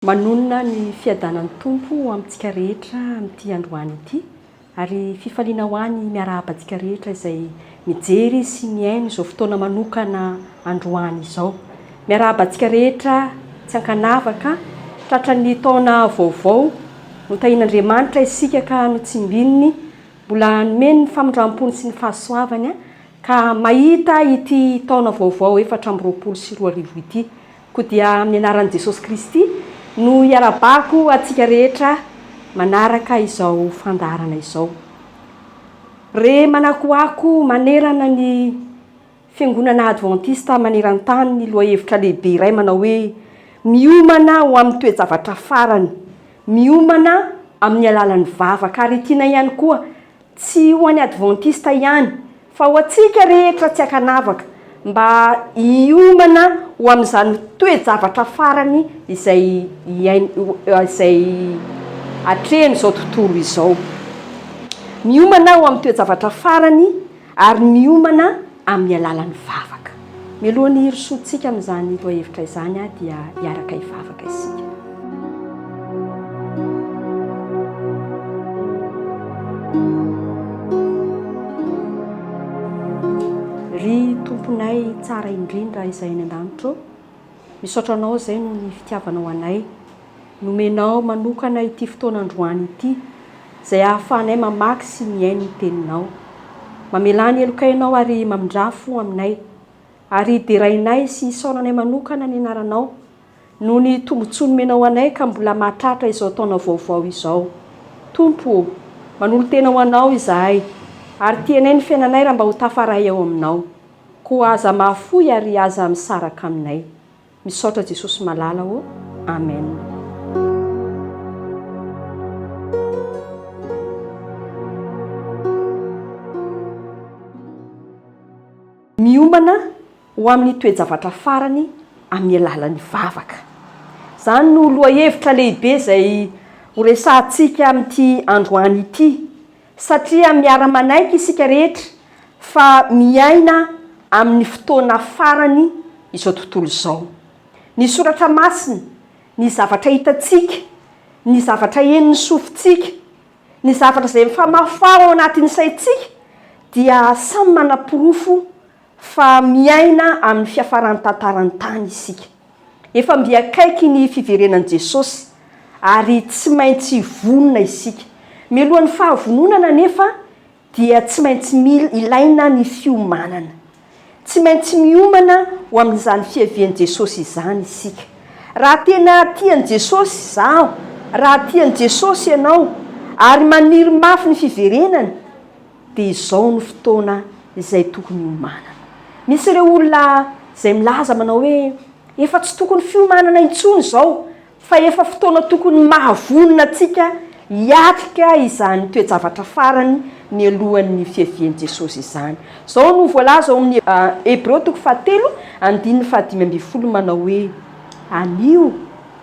Manonona ny fiadanan'ny Tompo ho amintsika rehetra amin'ity androany ity ary fifaliana ho ahy ny miarahaba antsika rehetra izay mijery sy mihaino izao fotoana manokana androany izao. Miarahaba antsika rehetra tsy ankanavaka tratran'ny taona vaovao. Notahian'Andriamanitra isika ka notsimbininy, mbola nomeny ny famindrampony sy ny fahasoavany ka mahita ity taona vaovao 2024 ity. Koa dia amin'ny anaran'i Jesosy Kristy no iarabako antsika rehetra manaraka izao fandaharana izao. Re manakoako manerana ny Fiangonana Advantista maneran-tany ny lohahevitra lehibe iray manao hoe Miomana ho amin'ny toe-javatra farany, miomana amin'ny alalan'ny vavaka ary tiana ihany koa Tsy ho an'ny Advantista ihany, fa ho antsika rehetra tsy ankanavaka, mba hiomana ho amin'izany toe-javatra farany izay izay atrehin'izao tontolo izao. Miomana ho amin'ny toe-javatra farany ary miomana amin'ny alalan'ny vavaka. Mialohan'ny hirosoantsika amin'izany lohahevitra izany dia hiaraka hivavaka isika. Ry Tomponay tsara indrindra izay any an-danitra ô, misaotra Anao izay noho ny fitiavanao anay. Nomenao manokana ity fotoana androany ity, izay ahafahanay mamaky sy mihaino ny Teninao. Mamelà ny helokay Ianao ary mamindrà fo aminay. Ary derainay sy isaoranay manokana ny Anaranao noho ny tombontsoa nomenao anay ka mbola mahatratra izao taona vaovao izao. Tompo ô, manolo-tena ho Anao izahay, ary tianay ny fiainanay raha mba ho tafaray ao Aminao. Koa aza mahafoy ary aza misaraka aminay. Misaotra Jesosy malala ô. Amen. Miomana ho amin'ny toe-javatra farany amin'ny alalan'ny vavaka. Izany no lohahevitra lehibe izay horesahantsika amin'ity androany ity, satria miara-manaiky isika rehetra fa miaina amin'ny fotoana farany izao tontolo izao. Ny soratra masina, ny zavatra hitantsika, ny zavatra henon'ny sofintsika, ny zavatra izay mifamahofaho ao anatin'ny saintsika dia samy manaporofo fa miaina amin'ny fiafaran'ny tantaran'ny tany isika. Efa mby akaiky ny fiverenan'i Jesosy ary tsy maintsy vonona isika. Mialohan'ny fahavononana anefa dia tsy maintsy mila ilaina ny fiomanana. Tsy maintsy miomana ho amin'izany fiavian'i Jesosy izany isika. Raha tena tia an'i Jesosy izaho, raha tia an'i Jesosy ianao, ary maniry mafy ny fiverenany, dia izao no fotoana izay tokony hiomanana. Misy ireo olona izay milaza manao hoe, efa tsy tokony fiomanana intsony izao, fa efa fotoana tokony mahavonona antsika hiatrika izany toe-javatra farany mialohan'ny fiavian'i Jesosy izany. Izao no voalaza ao amin'ny Hebreo toko fahatelo andininy fahadimy ambin'ny folo manao hoe, Anio,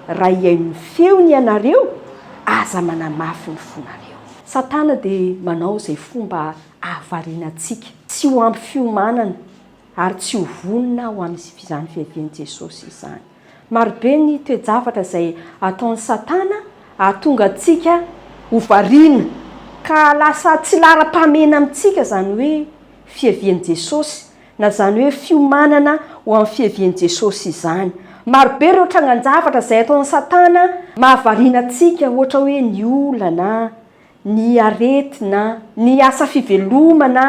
raha hihaino ny feony ianareo, aza manamafy ny fonareo. Satana dia manao izay fomba hahavariana antsika tsy ho ampy fiomanana ary tsy ho vonona ho amin'izany fiavian'i Jesosy izany. Marobe ny toe-javatra izay ataon'i Satana hahatonga antsika ho variana, ka lasa tsy laharam-pahamehana amintsika izany hoe fiavian'i Jesosy, na izany hoe fiomanana ho amin'ny fiavian'i Jesosy izany. Marobe ireo trangan-javatra izay ataon'i Satana mahavariana antsika, ohatra hoe ny olana, ny aretina, ny asa fivelomana,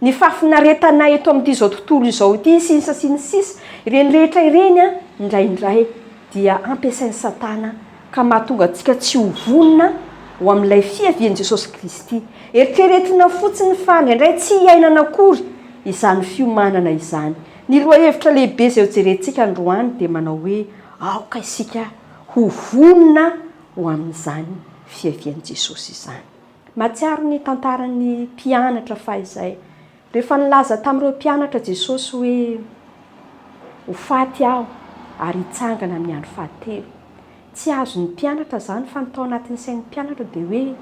ny fahafinaretana eto amin'ity izao tontolo izao ity, sy ny sisa sy ny sisa. Ireny rehetra ireny indraindray dia ampiasain'i Satana ka mahatonga antsika tsy ho vonona ho amin'ilay fiavian'i Jesosy Kristy. Eritreretina fotsiny fa indraindray tsy iainana akory izany fiomanana izany. Ny lohahevitra lehibe izay hojerentsika androany dia manao hoe aoka isika ho vonona ho amin'izany fiavian'i Jesosy izany. Mahatsiaro ny tantaran'ny mpianatra fahizay. Rehefa nilaza tamin'ireo mpianatra Jesosy hoe, Ho faty aho ary hitsangana amin'ny andro fahatelo. Tsy azon'ny mpianatra izany fa ny tao anatin'ny sain'ny mpianatra dia hoe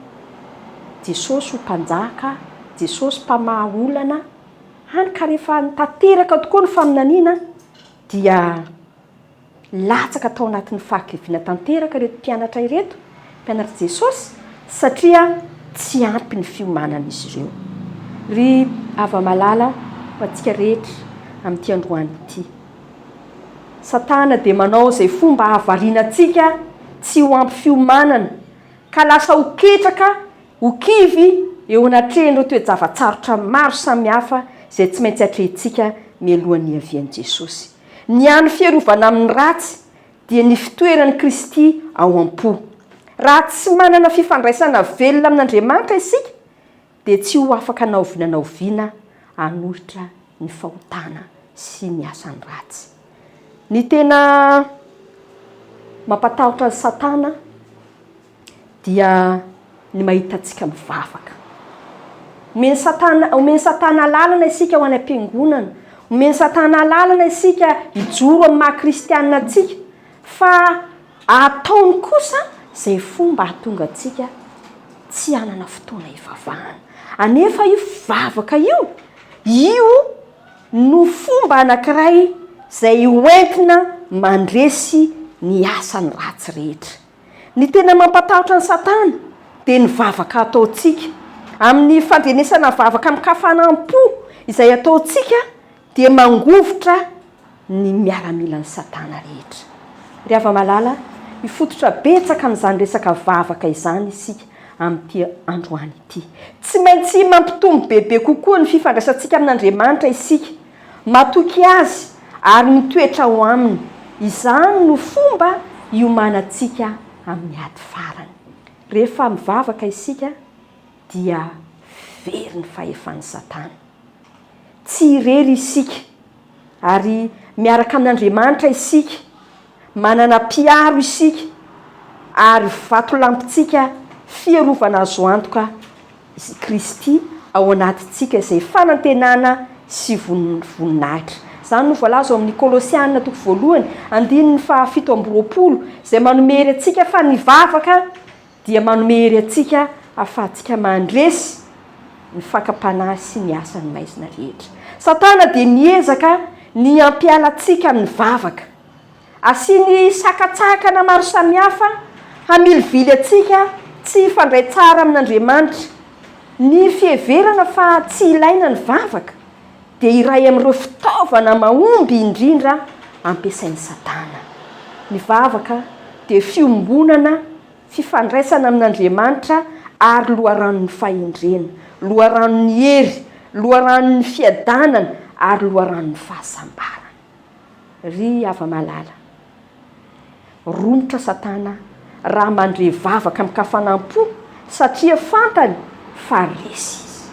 Jesosy ho mpanjaka, Jesosy mpamaha olana, hany ka rehefa nitanteraka tokoa ny faminaniana dia. Latsaka tao anatin'ny fahakiviana tanteraka ireto mpianatra ireto, mpianatr'i Jesosy, satria tsy ampy ny fiomanan'izy ireo. Ry hava-malala ho antsika rehetra amin'ity androany ity, Satana dia manao izay fomba hahavariana antsika tsy ho ampy fiomanana, ka lasa ho ketraka, ho kivy eo anatrehan'ireo toe-java-tsarotra maro samihafa izay tsy maintsy atrehintsika mialohan'ny hiavian'i Jesosy. Ny hany fiarovana amin'ny ratsy dia ny fitoeran'i Kristy ao am-po. Raha tsy manana fifandraisana velona amin'Andriamanitra isika, dia tsy ho afaka na oviana na oviana hanohitra ny fahotana sy ny asany ratsy. Ny tena mampatahotra an'i Satana dia ny mahita antsika mivavaka. Omen'i Satana, omen'i Satana alalana isika ho any am-piangonana, omen'i Satana alalana isika hijoro amin'ny maha kristianina antsika, fa ataony kosa izay fomba hahatonga antsika tsy hanana fotoana hivavahana. Anefa io vavaka io, io no fomba anankiray izay hoentina mandresy ny asan'ny ratsy rehetra. Ny tena mampatahotra an'i Satana dia ny vavaka ataontsika. Amin'ny fandrenesana vavaka amin-kafanam-po izay ataontsika dia mangovitra ny miaramilan'i Satana rehetra. Ry hava-malala, hifototra betsaka amin'izany resaka vavaka izany isika amin'ity androany ity. Tsy maintsy mampitombo bebe kokoa ny fifandraisantsika amin'Andriamanitra isika. Matoky Azy ary mitoetra ao Aminy. Izany no fomba hiomanantsika amin'ny ady farany. Rehefa mivavaka isika dia very ny fahefan'i Satana. Tsy irery isika ary miaraka amin'Andriamanitra isika. Manana mpiaro isika ary vatolampintsika fiarovana azo antoka i Kristy ao anatintsika izay fanantenana sy voninahitra. Izany no voalaza ao amin'ny Kolosiana toko voalohany, andininy faha 27, izay manome hery antsika fa ny vavaka dia manome hery antsika ahafahantsika mandresy ny fakam-panahy sy ny asan'ny maizina rehetra. Satana dia miezaka ny hampiala antsika amin'ny vavaka. Asiany sakantsakana maro samihafa hamilivily antsika tsy hifandray tsara amin'Andriamanitra. Ny fiheverana fa tsy ilaina ny vavaka dia iray amin'ireo fitaovana mahomby indrindra ampiasain'i Satana. Ny vavaka dia fiombonana, fifandraisana amin'Andriamanitra ary loharanon'ny fahendrena, loharanon'ny hery, loharanon'ny fiadanana ary loharanon'ny fahasambarana. Ry hava-malala, romotra Satana raha mandre vavaka amin-kafanam-po satria fantany fa resy izy.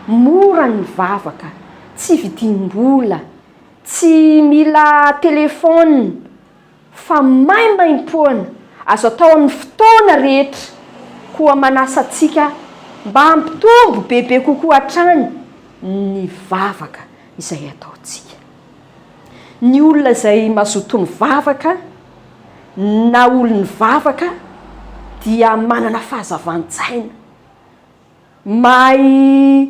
Mora ny vavaka, tsy vidiam-bola, tsy mila telefaonina fa maimaimpoana, azo atao amin'ny fotoana rehetra. Koa manasa antsika mba hampitombo bebe kokoa hatrany ny vavaka izay ataontsika. Ny olona izay mazoto mivavaka na olon'ny vavaka dia manana fahazavan-tsaina, mahay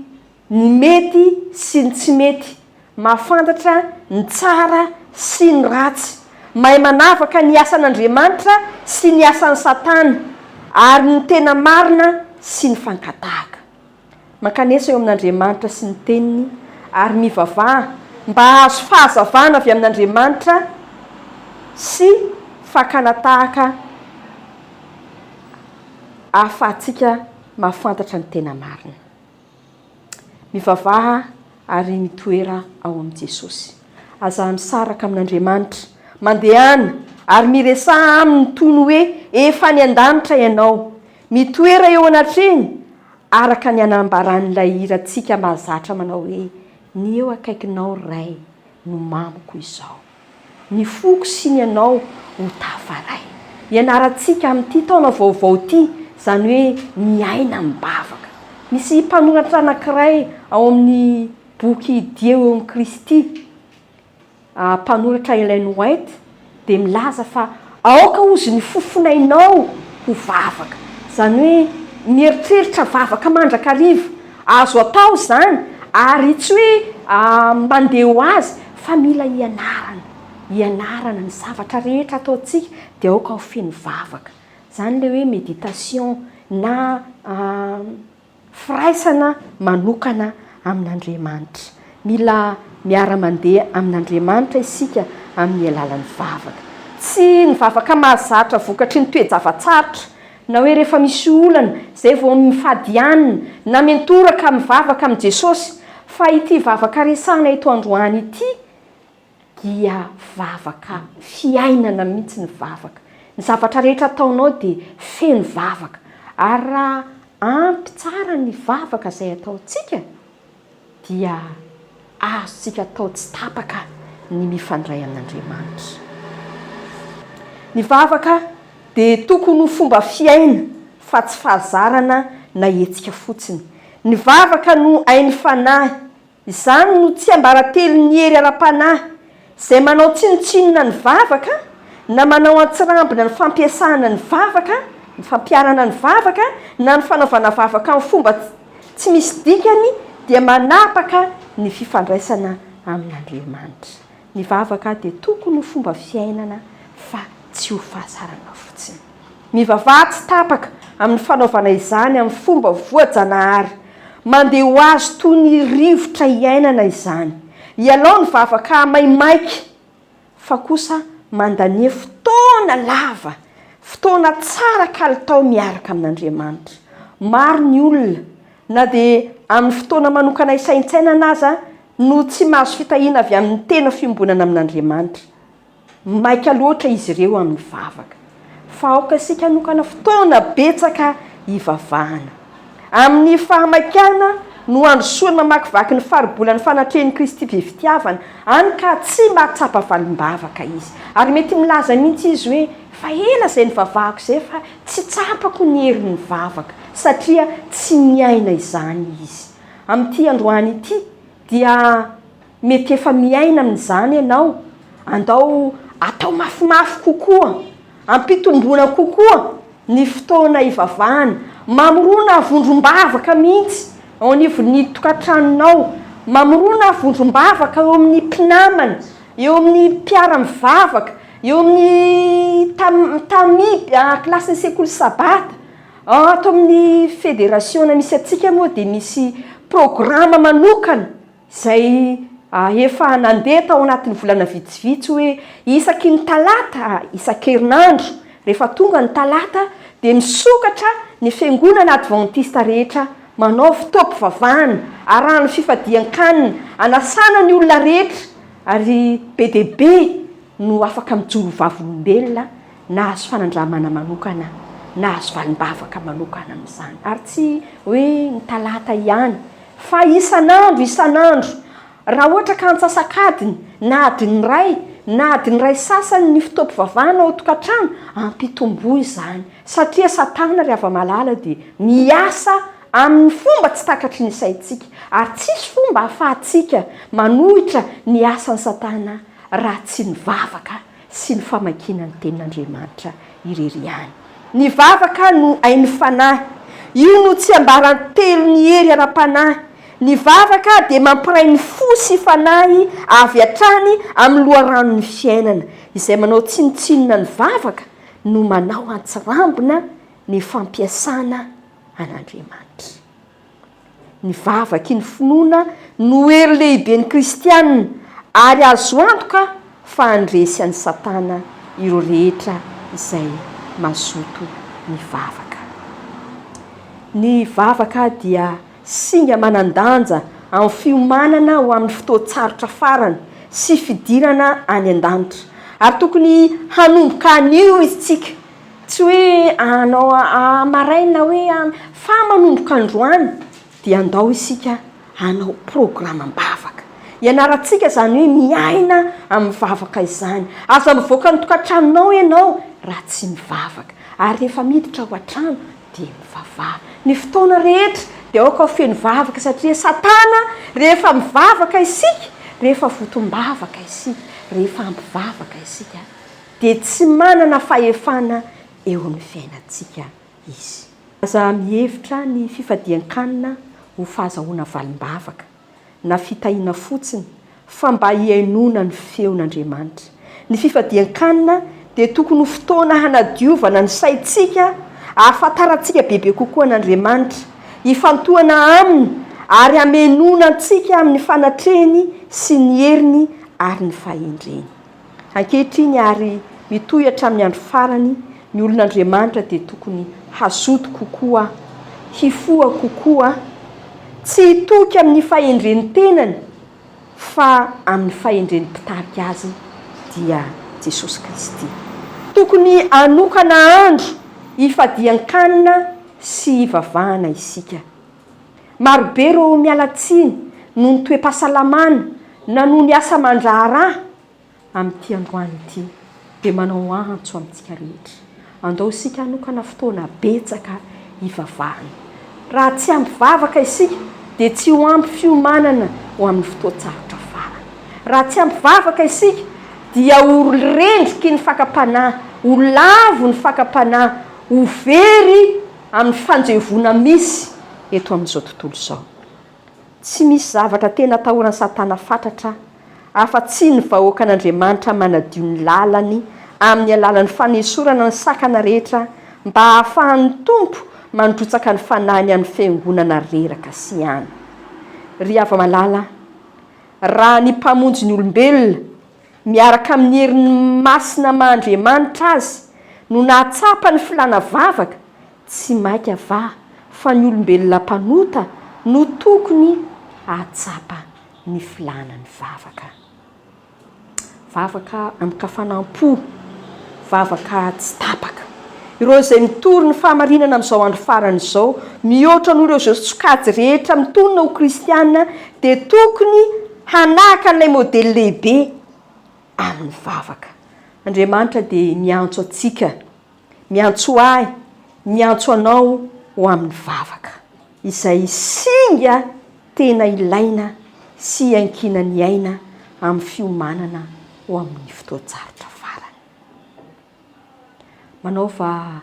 ny mety sy ny tsy mety, mahafantatra ny tsara sy ny ratsy, mahay manavaka ny asan'Andriamanitra sy ny asan'i Satana, ary ny tena marina sy ny fankatahaka. Mankanesa eo amin'Andriamanitra sy ny Teniny ary mivavaha mba hahazo fahazavana avy amin'Andriamanitra sy fakana tahaka ahafahantsika mahafantatra ny tena marina. Mivavaha ary mitoera ao amin'i Jesosy. Aza misaraka amin'Andriamanitra. Mandehana ary miresaha aminy toy ny hoe efa any an-danitra ianao. Mitoera eo anatrehiny araka ny anambaran'ilay hirantsika mahazatra manao hoe, Ny eo akaikinao Ray no mamiko izao. Ny foko sy ny anao ho tafaray. Ianarantsika amin'ity taona vaovao ity izany hoe miaina amim-bavaka. Misy mpanoratra anankiray ao amin'ny boky Dia eo amin'i Kristy. Mpanoratra Ellen White dia milaza fa aoka hozy ny fofonainao ho vavaka. Izany hoe mieritreritra vavaka mandrakariva. Azo atao izany ary tsy hoe mandeha ho azy fa mila ianarana. ianarana, ny zavatra rehetra ataontsika dia aoka ho feno vavaka. Izany ilay hoe méditation na Firaisana manokana amin'Andriamanitra. Mila miara-mandeha amin'Andriamanitra isika amin'ny alalan'ny vavaka. Tsy ny vavaka mahazatra vokatry ny toe-java-tsarotra, na hoe rehefa misy olana izay vao mifady hanina na miantoraka mivavaka amin'i Jesosy, fa ity vavaka resahina eto androany ity dia vavaka fiainana mihitsy ny vavaka. Ny zavatra rehetra ataonao dia feno vavaka. Ary raha ampy tsara ny vavaka izay ataontsika dia azontsika atao tsy tapaka ny mifandray amin'Andriamanitra. Ny vavaka dia tokony ho fomba fiaina fa tsy fahazarana na hetsika fotsiny. Ny vavaka no ain'ny fanahy. Izany no tsiambaratelon'ny hery ara-panahy. Izay manao tsinontsinona ny vavaka, na manao an-tsirambina ny fampiasana ny vavaka, ny fampiharana ny vavaka, na ny fanaovana vavaka amin'ny fomba tsy misy dikany, dia manapaka ny fifandraisana amin'Andriamanitra. Ny vavaka dia tokony ho fomba fiainana fa tsy ho fahazarana fotsiny. Mivavaha tsy tapaka amin'ny fanaovana izany amin'ny fomba voajanahary. Mandeha ho azy toy ny rivotra iainana izany. Ialao ny vavaka maimaika, fa kosa mandania fotoana lava, fotoana tsara kalitao miaraka amin'Andriamanitra. Maro ny olona, na dia amin'ny fotoana manokana hisaintsainana aza, no tsy mahazo fitahiana avy amin'ny tena fiombonana amin'Andriamanitra. Maika loatra izy ireo amin'ny vavaka. Fa aoka isika hanokana fotoana betsaka hivavahana. Amin'ny fahamaikana no handrosoany mamakivaky ny faribolan'ny fanatrehan'i Kristy be fitiavana, hany ka tsy mahatsapa valim-bavaka izy. Ary mety milaza mihitsy izy hoe, Efa ela izay nivavahako izay fa tsy tsapako ny herin'ny vavaka, satria tsy miaina izany izy. Amin'ity androany ity dia Mety efa miaina amin'izany ianao, andao atao mafimafy kokoa, ampitomboina kokoa ny fotoana hivavahana, mamorona vondrom-bavaka mihitsy ao anivon'ny tokantranonao, mamorona vondrom-bavaka eo amin'ny mpinamana, eo amin'ny mpiara-mivavaka, eo amin'ny tam- tami, kilasin'ny sekoly sabata, ato amin'ny federasiona misy antsika moa dia misy programa manokana Izay efa nandeha tao anatin'ny volana vitsivitsy hoe isaky ny talata isan-kerinandro, rehefa tonga ny talata dia misokatra ny fiangonana advantista rehetra manao fotoam-pivavahana, arahan'ny fifadian-kanina, anasana ny olona rehetra ary be dia be no afaka mijoro vavolombelona nahazo fanandramana manokana, nahazo valim-bavaka manokana amin'izany. Ary tsy hoe ny talata ihany fa isan'andro isan'andro. Raha ohatra ka antsasak'adiny na adiny iray na adiny iray sasany ny fotoam-pivavahana ao an-tokantrano, ampitomboy izany. Satria Satana ry hava-malala dia miasa amin'ny fomba tsy takatry ny saintsika. Ary tsisy fomba ahafahantsika manohitra ny asan'i Satana raha tsy ny vavaka sy ny famakiana ny Tenin'Andriamanitra irery ihany. Ny vavaka no ain'ny fanahy. Io no tsiambarantelon'ny hery ara-panahy. Ny vavaka dia mampiray ny fo sy fanahy avy hatrany amin'ny loharanon'ny fiainana. Izay manao tsinontsinona ny vavaka no manao antsirambina ny fampiasana an'Andriamanitra. Ny vavaky ny finoana no hery lehiben'ny kristiana ary azo antoka fa handresy an'i Satana ireo rehetra izay mazoto mivavaka. Ny vavaka dia singa manan-danja amin'ny fiomanana ho amin'ny fotoan-tsarotra farany sy fidirana any an-danitra. Ary tokony hanomboka anio isika Tsy hoe hanao maraina hoe fa manomboka androany dia andao isika hanao programam-bavaka. Ianarantsika izany hoe miaina amin'ny vavaka izany. Aza mivoaka ny tokantranonao ianao raha tsy mivavaka. Ary rehefa miditra ao an-trano dia mivavaha. Ny fotoana rehetra dia aoka ho feno vavaka satria Satana rehefa mivavaka isika, rehefa votom-bavaka isika, rehefa ampy vavaka isika dia tsy manana fahefana eo amin'ny fiainantsika izy. Aza mihevitra ny fifadian-kanina ho fahazahoana valim-bavaka na fitahiana fotsiny fa mba hihainoana ny feon'Andriamanitra. Ny fifadian-kanina dia tokony ho fotoana hanadiovana ny saintsika, hahafantarantsika bebe kokoa an'Andriamanitra, hifantohana Aminy ary hamenoana antsika amin'ny fanatrehiny sy ny heriny ary ny fahendreny. Ankehitriny ary mitohy hatramin'ny andro farany, ny olon'Andriamanitra dia tokony hazoto kokoa, hifoha kokoa, tsy hitoky amin'ny fahendren'ny tenany fa amin'ny fahendren'ny mpitarika azy dia Jesosy Kristy. Tokony hanokana andro hifadian-kanina sy hivavahana isika. Marobe ireo miala tsiny noho ny toe-pahasalamana na noho ny asa aman-draharaha amin'ity androany ity dia manao antso amintsika rehetra. Andao isika hanokana fotoana betsaka hivavahana. Raha tsy ampy vavaka isika dia tsy ho ampy fiomanana ho amin'ny fotoan-tsarotra farany. Raha tsy ampy vavaka isika dia ho rendriky ny fakam-panahy, ho lavo ny fakam-panahy, ho very amin'ny fanjevoana misy eto amin'izao tontolo izao. Tsy misy zavatra tena atahoran'i Satana fatratra afa-tsy ny vahoakan'Andriamanitra manadio ny lalany amin'ny alalan'ny fanesorana ny sakana rehetra mba hahafahan'ny Tompo mandrotsaka ny Fanahiny amin'ny fiangonana reraka sy any. Ry hava-malala, raha ny Mpamonjy ny olombelona, miaraka amin'ny heriny masina maha-Andriamanitra Azy, no nahatsapa ny filàna vavaka, Tsy maika va fa ny olombelona mpanota no tokony hahatsapa ny filàna ny vavaka? Vavaka amin-kafanam-po, vavaka tsy tapaka. Ireo izay mitory ny fahamarinana amin'izao andro farany izao, mihoatra noho ireo izay sokajy rehetra mitonona ho kristiana, dia tokony hanahaka an'ilay modely lehibe amin'ny vavaka. Andriamanitra dia miantso antsika Miantso ahy, miantso anao ho amin'ny vavaka. Izay singa tena ilaina sy iankinan'ny aina amin'ny fiomanana ho amin'ny fotoan-tsarotra farany. Manaova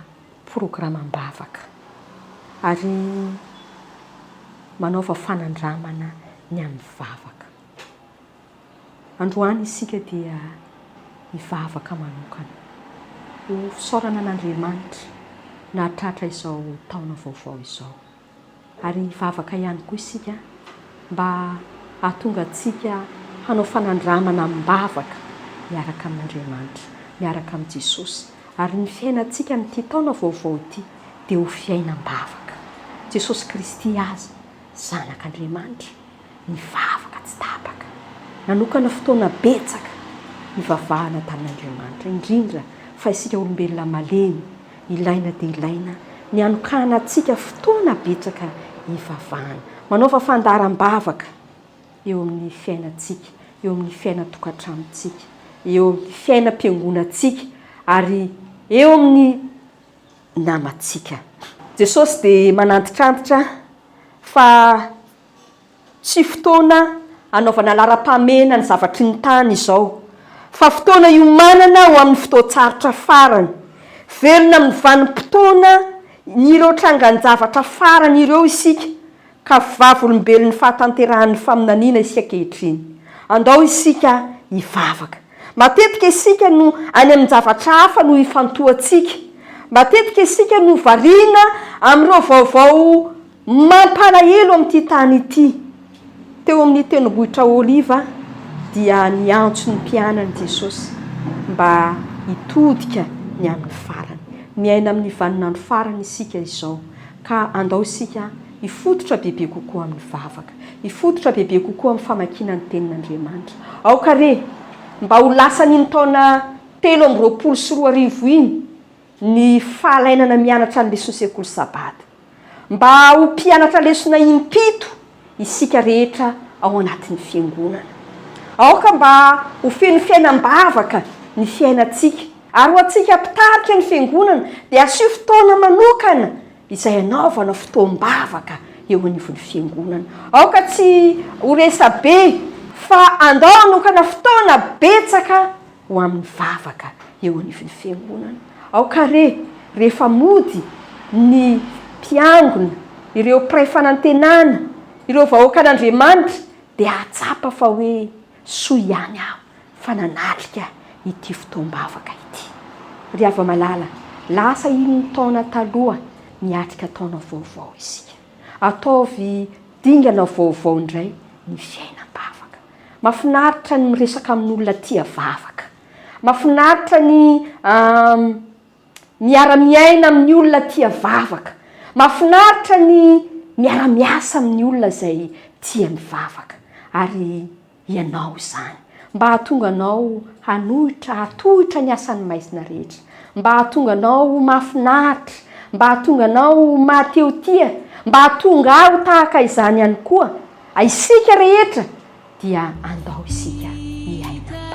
programam-bavaka ary manaova fanandramana ny amin'ny vavaka. Androany isika dia hivavaka manokana ho fisaorana an'Andriamanitra nahatratra izao taona vaovao izao. Ary hivavaka ihany koa isika mba hahatonga antsika hanao fanandramana amim-bavaka miaraka amin'Andriamanitra, miaraka amin'i Jesosy. Ary ny fiainantsika amin'ity taona vaovao ity dia ho fiainam-bavaka. Jesosy Kristy aza, Zanak'Andriamanitra, nivavaka tsy tapaka. Nanokana fotoana betsaka nivavahana tamin'Andriamanitra, indrindra fa isika olombelona malemy, ilaina dia ilaina ny hanokanantsika fotoana betsaka hivavahana. Manaova fandaharam-bavaka eo amin'ny fiainantsika, eo amin'ny fiainan-tokantranontsika, eo amin'ny fiainam-piangonantsika ary eo amin'ny namantsika. Jesosy dia manantitrantitra fa Tsy fotoana hanaovana laharam-pahamehana ny zavatry ny tany izao, fa fotoana hiomanana ho amin'ny fotoan-tsarotra farany. Velona amin'ny vanim-potoana n'ireo trangan-javatra farany ireo isika, ka vavolombelon'ny fahatanterahan'ny faminaniana isika ankehitriny. Andao isika hivavaka. Matetika isika no any amin-javatra hafa no ifantohantsika. Matetika isika no variana amin'ireo vaovao Mampalahelo amin'ity tany ity. Teo amin'ny tendrombohitra Oliva dia niantso ny mpianany Jesosy mba hitodika ny amin'ny farany. Miaina amin'ny vaninandro farany isika izao, ka andao isika hifototra bebe kokoa amin'ny vavaka, hifototra bebe kokoa amin'ny famakiana ny Tenin'Andriamanitra. Aoka re mba ho lasan'iny taona 2023 iny ny fahalainana mianatra ny leson'ny sekoly Sabata. Mba ho mpianatra lesona impito isika rehetra ao anatin'ny Fiangonana. Aoka mba ho feno fiainam-bavaka ny fiainantsika. Ary ho antsika mpitarika ny Fiangonana dia asio fotoana manokana izay hanaovana fotoam-bavaka eo anivon'ny Fiangonana. Aoka tsy ho resabe fa andao hanokana fotoana betsaka ho amin'ny vavaka eo anivon'ny Fiangonana. Aoka re, rehefa mody ny mpiangona, ireo mpiray fanantenana, ireo vahoakan'Andriamanitra, dia hahatsapa fa hoe soa ihany aho fa nanatrika ity fotoam-bavaka ity. Ry hava-malala, lasa iny taona taloha, miatrika taona vaovao isika. Ataovy dingana vaovao indray ny fiainam-bavaka. Mahafinaritra ny miresaka amin'olona tia vavaka. Mahafinaritra ny miara-miaina amin'ny olona tia vavaka. Mahafinaritra ny miara-miasa amin'ny olona izay tia mivavaka. Ary ianao izany. Mba hahatonga anao hanohitra, hatohitra ny asan'ny maizina rehetra. Mba hahatonga anao ho mahafinaritra. Mba hahatonga anao ho mahatehotia. Mba hahatonga ahy ho tahaka izany ihany koa. Isika rehetra dia andao isika hiaina am-bavaka.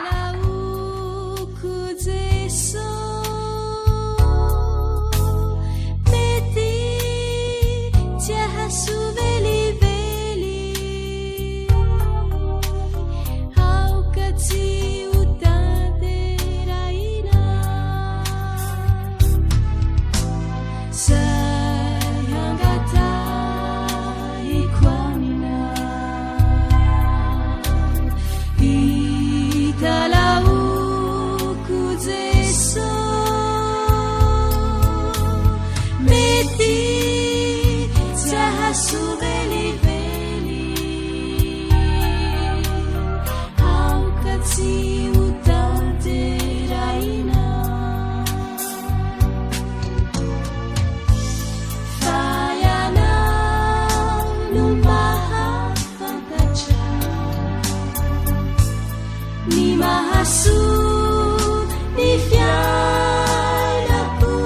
Fa ianao no mahafantatra ny mahasoa ny fiainako.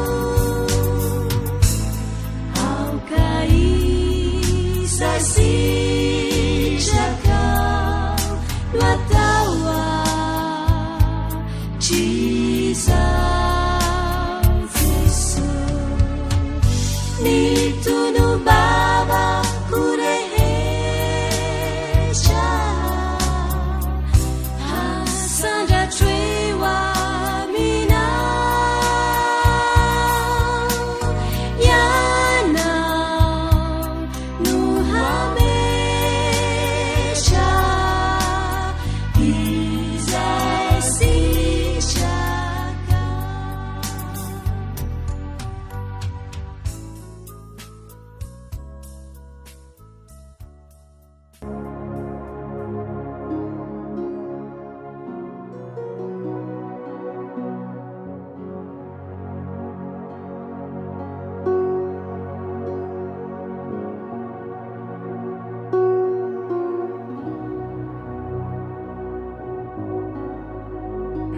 Aoka izay sitrakao no atao hatrizao.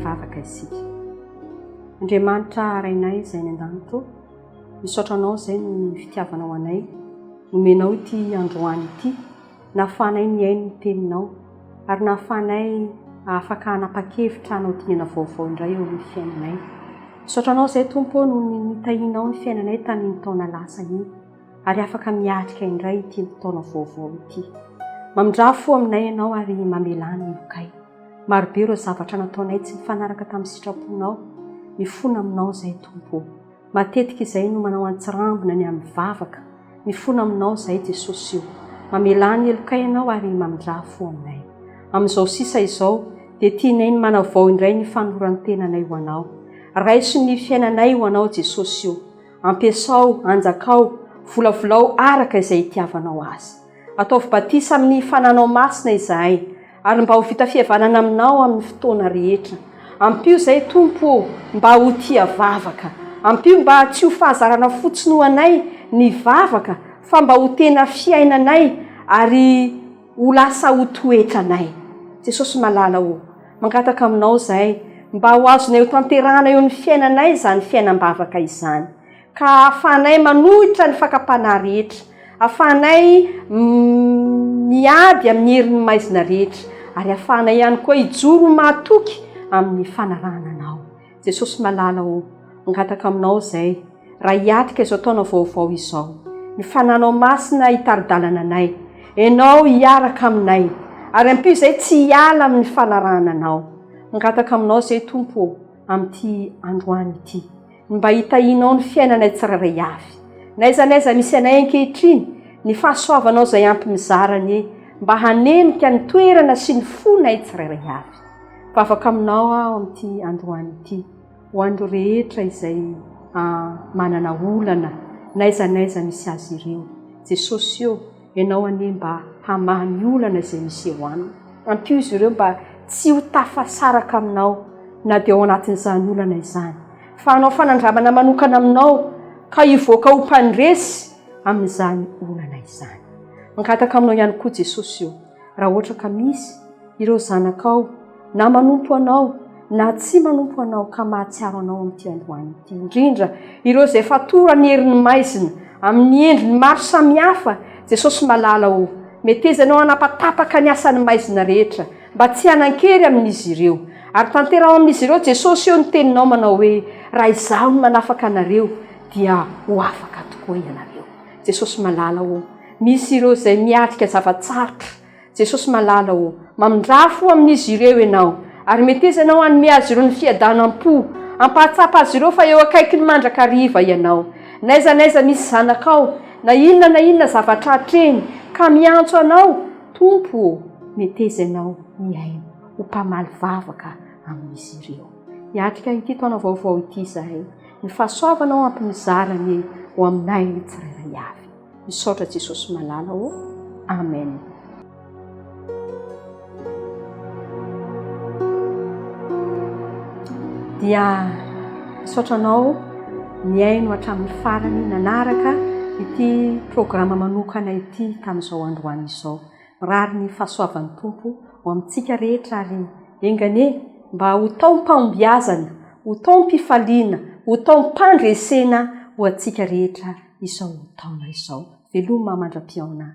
Vavaka isika. Andriamanitra Rainay izay any an-danitra ô, misaotra Anao izay noho ny fitiavanao anay, nomenao ity androany ity, nahafahanay nihaino ny Teninao, ary nahafahanay afaka hanapa-kevitra hanao dingana vaovao indray eo amin'ny fiainanay. Misaotra Anao izay Tompo ô noho ny nitahianao ny fiainanay tamin'iny taona lasa iny, ary afaka miatrika indray ity taona vaovao ity. Mamindrà fo aminay Ianao ary mamelà ny helokay. Marobe ireo zavatra nataonay tsy nifanaraka tamin'ny sitraponao. Mifona aminao izahay Tompo ô. Matetika izahay no manao antsirambina ny amin'ny vavaka. Mifona aminao izahay Jesosy ô. Mamelà ny helokay Ianao ary mamindrà fo aminay. Amin'izao sisa izao dia tianay ny manavao indray ny fanoloran-tenanay ho Anao. Raiso ny fiainanay ho Anao Jesosy ô. Ampiasao, anjakao, volavolao araka izay itiavanao azy. Ataovy batisa amin'ny fananao masina izahay, ary mba ho vita fihavanana aminao amin'ny fotoana rehetra. Ampio izahay, Tompo ô, mba ho tia vavaka. Ampio mba tsy ho fahazarana fotsiny ho anay ny vavaka, fa mba ho tena fiainanay ary ho lasa ho toetranay. Jesosy malala ô, mangataka aminao izahay mba ho azonay ho tanterahana eo amin'ny fiainanay izany fiainam-bavaka izany. Ka ahafahanay manohitra ny fakam-panahy rehetra, ahafahanay miady amin'ny herin'ny maizina rehetra, ary ahafahanay ihany koa hijoro ho mahatoky amin'ny fanarahana Anao. Jesosy malala ô, mangataka Aminao izay, raha hiatrika izao taona vaovao izao, ny Fananao Masina hitari-dalana anay, Ianao hiaraka aminay, ary ampio izay tsy hiala amin'ny fanarahana Anao. Mangataka Aminao izay Tompo ô, amin'ity androany ity. Ny mba hitahianao ny fiainanay tsirairay avy. N'aiza n'aiza misy anay ankehitriny, ny fahasoavanao izay ampy mizara anie mba hanenika ny toerana sy ny fonay tsirairay avy. Mivavaka aminao aho amin'ity androany ity, ho an'ireo rehetra izay manana olana n'aiza n'aiza misy azy ireo. Jesosy ô, Ianao anie mba hamaha ny olana izay misy eo aminy. Ampio izy ireo mba tsy ho tafasaraka aminao na dia ao anatin'izany olana izany, fa hanao fanandramana manokana aminao ka hivoaka ho mpandresy amin'izany olana izany. Mangataka aminao ihany koa Jesosy ô, raha ohatra ka misy ireo zanakao na manompo anao na tsy manompo anao ka mahatsiaro anao amin'ity androany ity, indrindra ireo izay fatoran'ny herin'ny maizina amin'ny endriny maro samihafa, Jesosy malala ô, meteza Ianao hanapatapaka ny asan'ny maizina rehetra mba tsy hanan-kery amin'izy ireo. Ary tanteraho amin'izy ireo Jesosy ô ny teninao manao hoe, raha Izaho no manafaka anareo dia ho afaka tokoa ianareo. Jesosy malala ô, misy ireo izay miatrika zava-tsarotra, Jesosy malala ô, mamindrà fo amin'izy ireo Ianao, ary meteza Ianao hanome azy ireo ny fiadanam-po, hampahatsapa azy ireo fa eo akaikiny mandrakariva Ianao. N'aiza n'aiza misy zanakao, na inona na inona zavatra atrehiny, ka miantso Anao, Tompo ô, meteza Ianao hihaino, ho mpamaly vavaka amin'izy ireo. Hiatrika ity taona vaovao ity izahay. Ny fahasoavanao ampy mizara anie ho aminay tsirairay avy. Misaotra Jesosy malala ô. Amen. Dia misaotra anao nihaino hatramin'ny farany nanaraka ity programa manokana ity tamin'izao androany izao. Mirary ny fahasoavan'ny Tompo ho amintsika rehetra ary enga anie mba ho taom-pahombiazana, ho taom-pifaliana, ho taom-pandresena ho antsika rehetra izao taona izao. Veloma mandra-pihaona.